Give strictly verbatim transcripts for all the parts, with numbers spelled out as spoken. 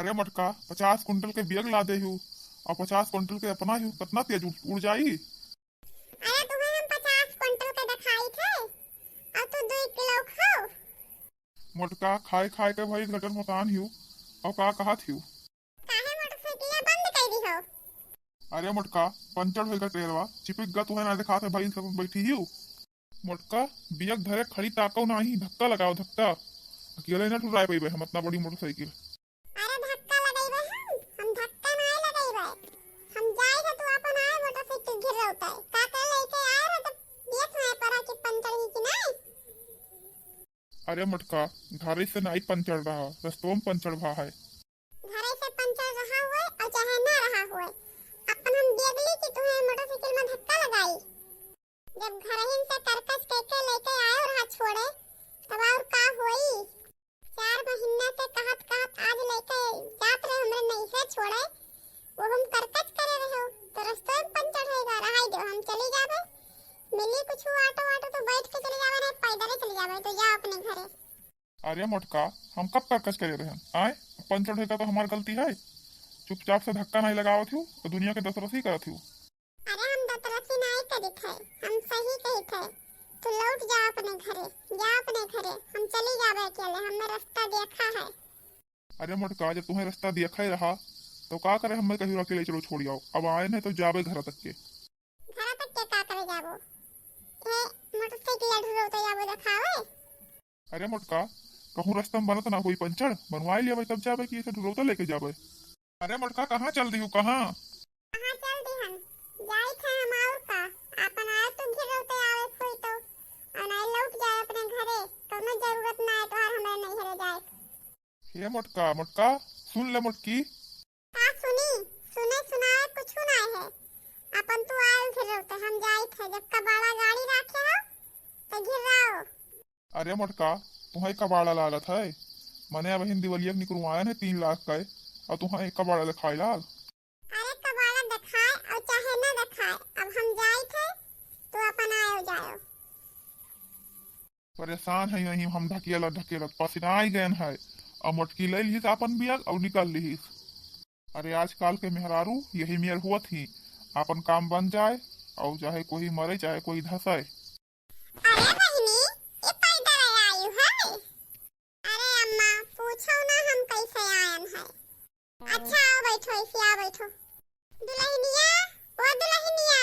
अरे मोटका, पचास कुंटल के बियग लादे हू, अउर पचास कुंटल के अपना हू, कतना तेज उड़, उड़ जाई? अरे तुम्हें हम पचास कुंटल के देखाई थे, अउर तू दुई किलो खाओ। मोटका, खाए खाए के भई गटर मतान हू, अउर का कहत हू? काहे मोटरसाइकिलिया बंद कइ दिहो? अरे मोटका, पंचर होइगा ट्रेलवा, चिपिक गा, तुहे ना देखात है भई, सब बैठी हू। मोटका, बियग धरे खड़ी ताकव नाही, धक्का लगाव, धक्का। अकेले ना ठुराए पइबे हम अतना बड़ी मोटरसाइकिल। अरे धक्का लगइबे हम, हम धक्का नाय लगइबे। हम जाई है तू अपन आए मोटरसाइकिल घिरौते। का करे लइके आए रहे तो देख नाय पड़ा कि पंचर ही कि नाय। अरे मोटका, घरे से नाई पंचर रहा, रस्तवा में पंचर भा है। घरे से पंचर रहा होए अउर चाहे ना रहा होए, अपन हम देख ली कि तुहे मोटरसाइकिल में धक्का लगाई। जब घरहिन से करकस कइके लइके आयो रहा छोड़े, तब अउर का होई? चार महीना से कहत कहत आज लइके जात रहे हमरे नइहरे छोड़े, वो हम करकस करे रहो, तो रस्तवा में पंचर होइगा, रहाई दो, हम चली जाबे। मिली कुछ ऑटो वाटो तो बैठ के चली जाबे, नहीं पैदल ही चली जाबे, तो जाओ अपने घरे। अरे मोटका, हम कब करकस करे रहन? आए, पंचर होइगा तो हमार गलती है? चुपचाप से धक्का नहीं लगावत हू, तो दुनिया के दसरसी करत हू। अरे हम दतरसी नाय करित है, हम सही कहित है। तू लौट जा अपने घरे, जा अपने घरे, हम चली जाबे अकेले, हमने रस्ता देखा है। अरे मोटका, जब तुम्हें रस्ता देखा ही रहा, तो का करे हमें कहीं अकेले चलो छोड़ आओ। अब आए नहीं तो जाबे घर तक के। घर तक के का करे जाबो? ए मोटरसाइकिल ढुरौते जाबो देखावे? अरे मोटका, कहूँ रस्ता में बनत ना होई पंचर, बनवाए लियाबे तब जाबे कि ऐसे ढुरौता लेके जाबे। अरे मोटका, कहाँ चल दिहू, कहाँ? कहाँ चल दिहन? जाइत है हम अउर का, आपन आए तू घिरौते आवे होई तो, अउर नाय लौट जाए अपने घरे, कउनो जरूरत ना है तोहार हमरे नइहरे जाए। हे मोटका, मोटका, सुन ले मोटकी। का सुनी? सुने सुनाए कुछ ना है, आपन तू आए घिरौते, हम जाइत है, जब कबाड़ा गाड़ी राखे हो तो घिराओ। अरे मोटका, तुहैं कबाड़ा लागत है? मने अबहिन दिवलिया के निकरवायन है तीन लाख का, अउर तुहैं एक कबाड़ा देखाए लाग। अरे कबाड़ा देखाए अउर चाहे ना देखाए, अब हम जाइत है, तू अपन आयो जायो। परेशान है यहीं हम ढकेलत ढकेलत पसिनाई गयन है, अउर मोटकी ले लिहिस आपन बियग अउर निकल लिहिस। अरे आजकाल के मेहरारू यही मेर हुअत ही, आपन काम बन जाए, अउर चाहे कोई मरे चाहे कोई धसे। अरे बहिनी, ई पैदल आई है? अरे अम्मा, पूछो ना हम कैसे आयन है। अच्छा, आओ बैठो, ऐसे आओ बैठो। दुलहिनिया, ओ दुलहिनिया,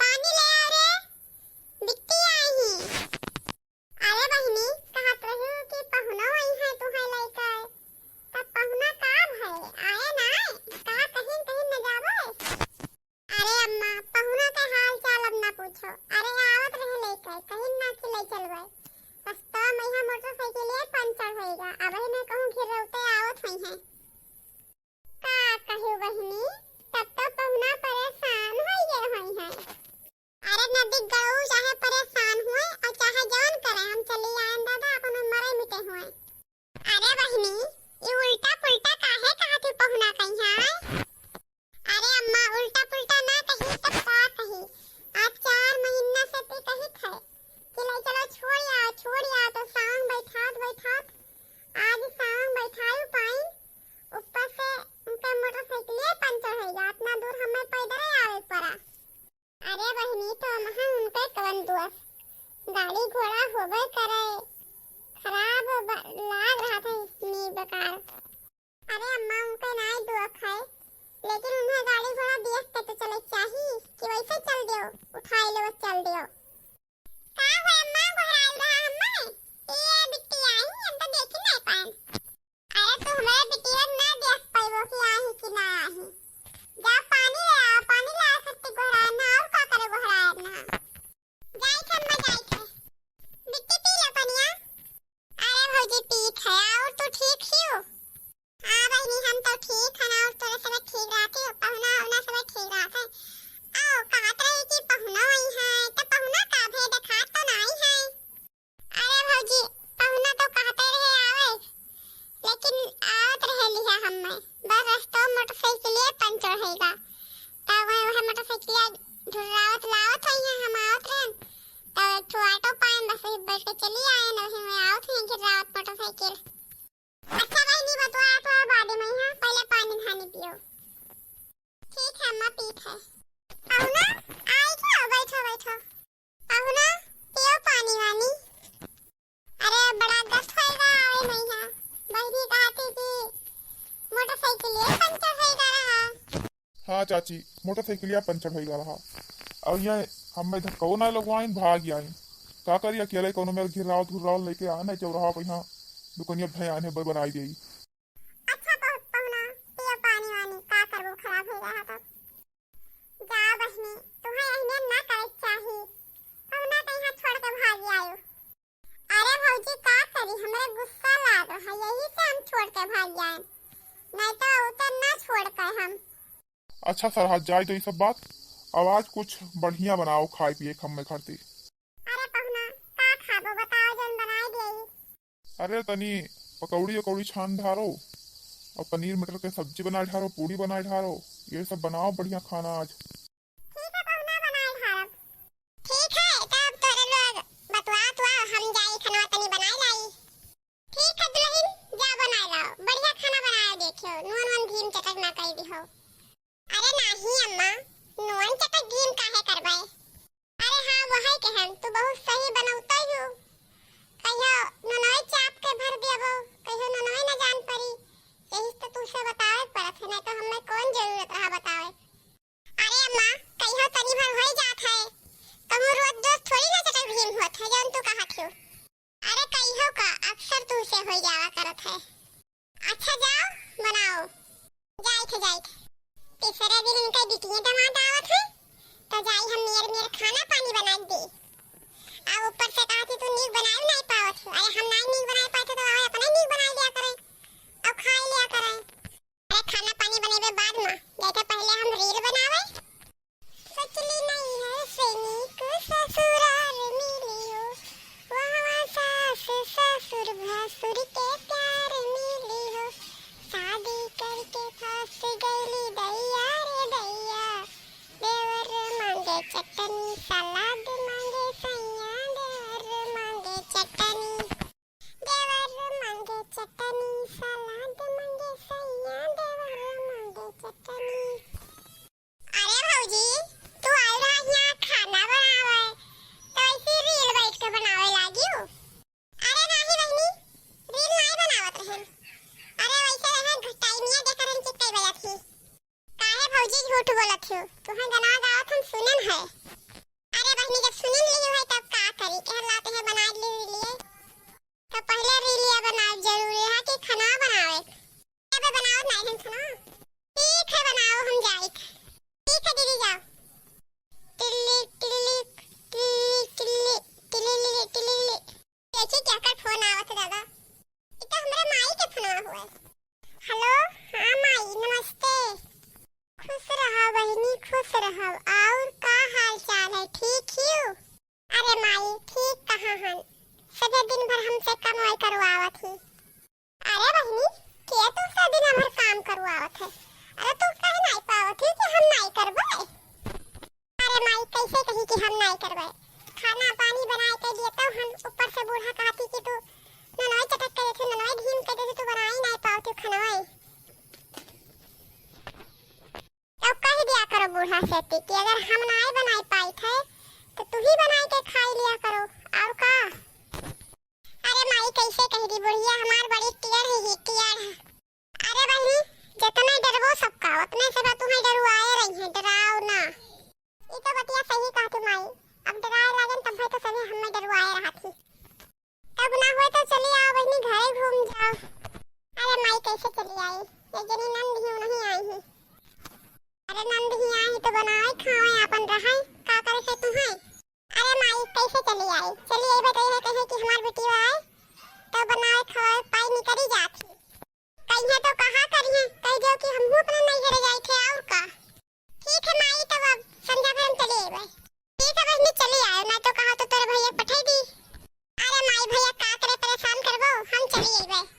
पानी ले आओ रे, बिट्टी आई ही। अरे बहिनी, कहत रही कि पहुना आई है तुहैं लइके, तब पहुना का भय, आए ना, का कहीं कहीं न जावे? अरे अम्मा, पहुना के हाल चाल अब ना पूछो। अरे आवत रहे लइके, कहिन ना कि ले चलबे। रस्तवा में यहाँ मोटरसाइकिलिया पंचर होइगा। अबही में कहूँ घिरौते आवत होइहैं। का कहू बहिनी, तब तो पहुना परेशान होइगे होइहैं। अरे नदी गऊ चाहे परेशान हुए अउर चाहे जौन करे, हम चली आयन दादा, अपन मरे मिटे हुए। अरे बहिनी, ई उल्टा पुल्टा काहे कहत ही पहुना कहिया? अरे अम्मा, उल्टा पुल्टा ना कही, तब का कही? आज चार महीना से ते कहित है कि ले चलो, छोड़ आओ, छोड़ आओ, तो सांग बैठात बैठात आज सांग बैठाई पाई, ऊपर से उनके मोटरसाइकिलिया पंचर होइगा, इतना दूर हमें पैदल आवे पड़ा। अरे बहिनी, तो अम्मा उनके कवन दोष, गाड़ी घोड़ा होबे करे, खराब ब-, लाग रहा था इतनी बेकार। अरे अम्मा, उनके नाय दोष है, लेकिन उन्हें गाड़ी घोड़ा देख के तो चले चाही कि वैसे चल दियो, उठाई लो, चल दियो। का हुआ अम्मा, गोहराई रहा हमें? ए बिट्टी आई, हम तो देख ही नहीं पाए। अरे तू हमारे बिटिया ना देख पाइबो कि आही कि ना आही। जा पानी ले आओ, पानी ले आओ, सत्ती गोहराए ना, और का करे गोहराए ना। जाई थे अम्मा, जाई थे। बिट्टी पी लो पनिया। अरे भौजी पी थे, और तू ठीक ही हो? हाँ बहिनी, हम तो ठीक है ना, और तोरे सब ठीक रहती हो, पहुना उना सब ठीक रहते। आओ, कहत रही कि पहुना आई है, तो पहुना का भे देखात तो नहीं है। अरे भौजी, पहुना तो कहते रहे आवे, लेकिन आवत रहे लिहा हम्मे, बस रस्तो मोटरसाइकिलिया पंचर होइगा, तब वह, वह मोटरसाइकिलिया ढुर्रावत लावत होइहैं, हम आवत रहन, तब एक ठो ऑटो पाएन, बस वही बैठ के चली आएन, वही में आवत हैं गिर्रावत मोटरसाइकिल। अच्छा बहिनी, बतवा तो बाद मैं यहाँ पहले पानी धानी पियो। ठीक है अम्मा, पीत है। पहुना, आई क्या? बैठो, बैठो। पहुना, पियो पानी वानी। अरे, बड़ा गत होएगा आवे मैया। बहिनी कहती कि मोटरसाइकिल ये पंचर होएगा रहा। हाँ चाची, मोटरसाइकिलिया पंचर होएगा रहा। और ये हमें धक्को ना लगवाइन, भाग आइन। का करी, अकेले कोनो मेर घिरावत घुरावत लेके आना है चौराहा पे, यहाँ दुकनिया भय आने ब-, बनाई देई। अच्छा पह-, पहुना, पियो पानी वानी, का करबो, खराब हो रहा तो। जा बहिनी, तुम्हें एहने ना करे के चाही। पहुना तो यहाँ छोड़ के भाग आयो। अरे भौजी, का करी, हमरे गुस्सा लाग रहा, यही से हम छोड़ के भाग जाए, नहीं तो उतर ना छोड़ के हम। अच्छा सरहद, जाए तो ये सब बात, अब आज कुछ बढ़िया बनाओ खाए पिए खम्मे खातिर। अरे पहुना, का खाबो बताओ, जौन बनाए देई। अरे तनी पकौड़ी उकौड़ी छान ढारो और पनीर मटर के सब्जी बना ढारो, पूड़ी बना ढारो, ये सब बनाओ बढ़िया खाना आज। ठीक है पहुना, बनाए ढारब। ठीक है, तब तोरे लोग बतवा तुआ, हम जाई खाना तनी बनाए लाई। ठीक है दुल्हन, जा बनाए लाओ, बढ़िया खाना बनाए देखियो, नून वून घी में चटक ना कर दिहो। अरे नाही अम्मा, नून चटक घी में काहे करबे? अरे हाँ, वही के हम, तू बहुत सही बनौते हो। कहियो ननोई चाप के भर देबो, कहियो ननोई न जान पड़ी, यही से तू से बतावे के पड़त है, नहीं तो हमें कौन जरूरत रहा बतावे। अरे अम्मा, कहियो तनी भर होई जात है, कहूँ रोज दोस्त थोड़ी ना चटक घी में होत है, जौन तू कहत हो। अरे कहियो का, अक्सर तू से होई जावा करत है। अच्छा जाओ, बनाओ। जाइत है, जाइत है। तीसरे दिन इनके बिटिया दामाद आवत है, तो जाई हम नियर नियर खाना पानी बनाई दे। आ ऊपर से कहती तू नीक बनाए नहीं पावत हो। अरे हम नहीं नीक बनाए पाते तो आवे अपने नीक बनाए लिया करें, अब खाए लिया करें। अरे खाना पानी बनेबे बाद में, जैसे पहले हम reel बनावे। सोचली नैहर से नीक ससुराल मिली हो, वहाँ सास ससुर भसुर के प्यार मिली हो। शादी करके फंस गईली दैया रे दैया, देवर मांगे चटनी सलाद मांगे सैया, देवर मांगे चटनी, देवर मांगे चटनी सलाद मांगे सैया, देवर मांगे चटनी। अरे भौजी, तू आइल रहा यहाँ खाना बनावे, तो ऐसी reel बैठ के बनावे लागी हो? अरे नाही बहिनी, reel नाही बनावत रहन। अरे वैसे रहे घटाई मियाँ देखा रहन चित्ते बजत ही। काहे भौजी झूठ बोलत हो? तुहें गाना गावत हम सुनन है। अरे बहिनी, जब सुनन ली है तब का करी? कह लाते हैं बना ली लिए। तो पहले reel बनाए जरूरी है कि खाना बनावे? अबे बनाओ नहीं हम खाना। ठीक है बनाओ हम जाइत। ठीक है दीदी जाओ। टिल्ली टिल्ली टिल्ली टिल्ली टिल्ली टिल्ली। देखी क्या कर फोन आवत है दादा। ये तो हमारे माई के फोन हुआ है। हेलो, हाँ माई नमस्ते। खुश रहा बहिनी खुश रहा। और का हाल चाल है, ठीक ही हो? अरे माई ठीक कहाँ हन, सभे दिन भर हमसे कमाई करवावत ही। अरे बहिनी, के तुमसे दिन भर काम करवावत है? अरे तू कहे नाई पावत ही कि हम नाई करबे? अरे माई कैसे कही कि हम नाई करबे? खाना पानी बनाए के लिए तो हम ऊपर से बूढ़ा कहती कि तू ननोई चटक के देते, ननोई घीम के देते, तू बनाई नाई पावत ही खनवाई। तो कह दिया करो बूढ़ा से कि अगर हम नाई बनाई पाई थे तो तू ही बनाई के खाई लिया करो। और का? अरे माई कैसे कह दी बुढ़िया, हमार बड़ी टियर ही, ही टियर है। अरे बहिनी, जितने डरबो सबका उतने से बा तुम्हें डरुआए रही है, डराओ ना। ये तो बतिया सही कहा तू माई, अब डराए लागन तब तो सभी हमें डरुआए रहा थी। तब ना हुए तो चली आओ बहिनी, घरे घूम जाओ। अरे माई कैसे चली आई, ये जनी नंद ही नहीं आई है। अरे नंद ही आई तो बनाए खावे अपन रहे, का करे से तुम्हें? अरे माई कैसे चली आई, चली आई बताई है कहे कि हमार बेटी आए तो बनाए खावे पाई निकली जात ही। कहिए तो कहा करिए, कह दो कि हम अपने नैहर जाए थे और का। ठीक है माई, तब अब संध्या भर हम चली अइबे। ठीक है बहिनी, चली आयो, ना तो कहा तो तोरे भैया पठाई दी। अरे माई भैया का करे परेशान करबो, हम चली अइबे।